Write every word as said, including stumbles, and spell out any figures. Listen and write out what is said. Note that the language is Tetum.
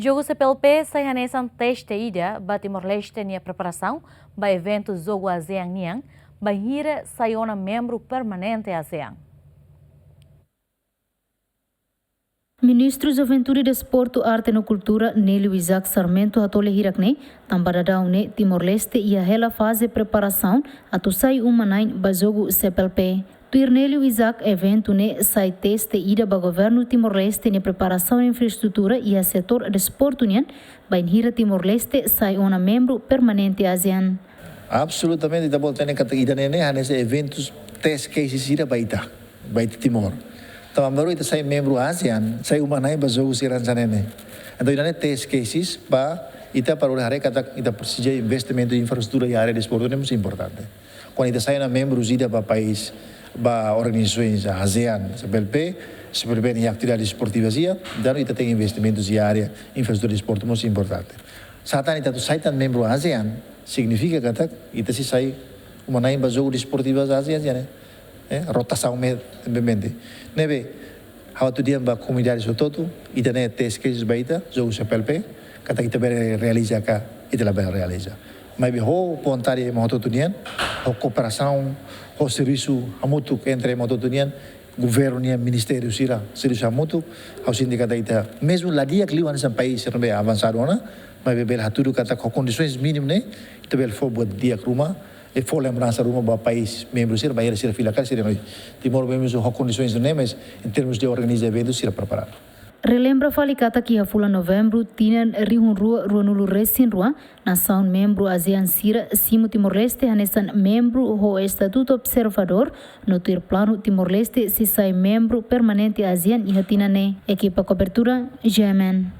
Jogu C P L P sai hanesan teste ida ba Timor-Leste nia preparasaun ba eventu jogu ASEAN nian, bainhira sai ona membru permanente ASEAN. Ministru Juventude, Desportu, Arte no Kultura, Nélio Isaac Sarmento, hato'o lia hirak ne'e, tanba daudaun ne'e Timor-Leste iha hela faze preparasaun atu sai uma-na'in ba jogu C P L P. Tuir Nélio Isaac, eventu ne'e sai teste ida ba governu Timor-Leste nia preparasaun infraestrutura iha setór desportu nian, bainhira Timor-Leste sai ona membru permanente ASEAN. Absolutamente, ita-boot hatene katak ida-ne'e ne'e hanesan eventus test cases ida ba ita, ba ita Timor. Tanba bainhira ita sai membru ASEAN, sai uma-na'in ba jogu sira hanesan ne'e. Entaun ida-ne'e test cases ba ita para bele haree katak ita presiza investimentu infraestrutura iha área desportu ne'e mós importante. Kuandu ita sai ona membru ida ba país, ba organizasaun ASEAN, C P L P, C P L P nia atividade desportiva sira, entaun ita tenke investimentu iha área infraestrutura desportu mós importante. Se ita atu sai tan membru ASEAN, signifika katak ita sei sai uma-na'in ba jogu desportivu ASEAN nian, eh, rotasaun ne'e bele bende. Ne'ebé, ha'u atu dehan ba komunidade hotu-hotu, ida-ne'e test cases ba ita, jogu C P L P, katak ita bele realiza ka ita labele realiza. Maibé ho vontade ema hotu-hotu nian, ho kooperasaun, ho servisu hamutuk entre ema hotu-hotu nian, governu nian, ministériu sira, servisu hamutuk, ha'u sente katak ita, mezmu la di'ak liu hanesan país sira ne'ebé avansadu ona, maibé bele hatudu katak ho kondisoens mínimu ne'e, ita bele fó buat di'ak ruma, i fó lembransa ruma ba país membru sira, bainhira sira fila karik sira hanoin: Timor mós ho kondisoens ne'e, mas em termos de organiza eventu sira preparadu. Relembra fali katak iha fulan Novembru tinan rihun rua ruanulu resin rua, nasaun membru ASEAN sira simu Timor-Leste hanesan membru ho estatutu observadór, no tuir planu Timor-Leste sei sai membru permanente ASEAN iha tinan ne'e. Ekipa kobertura, G M N.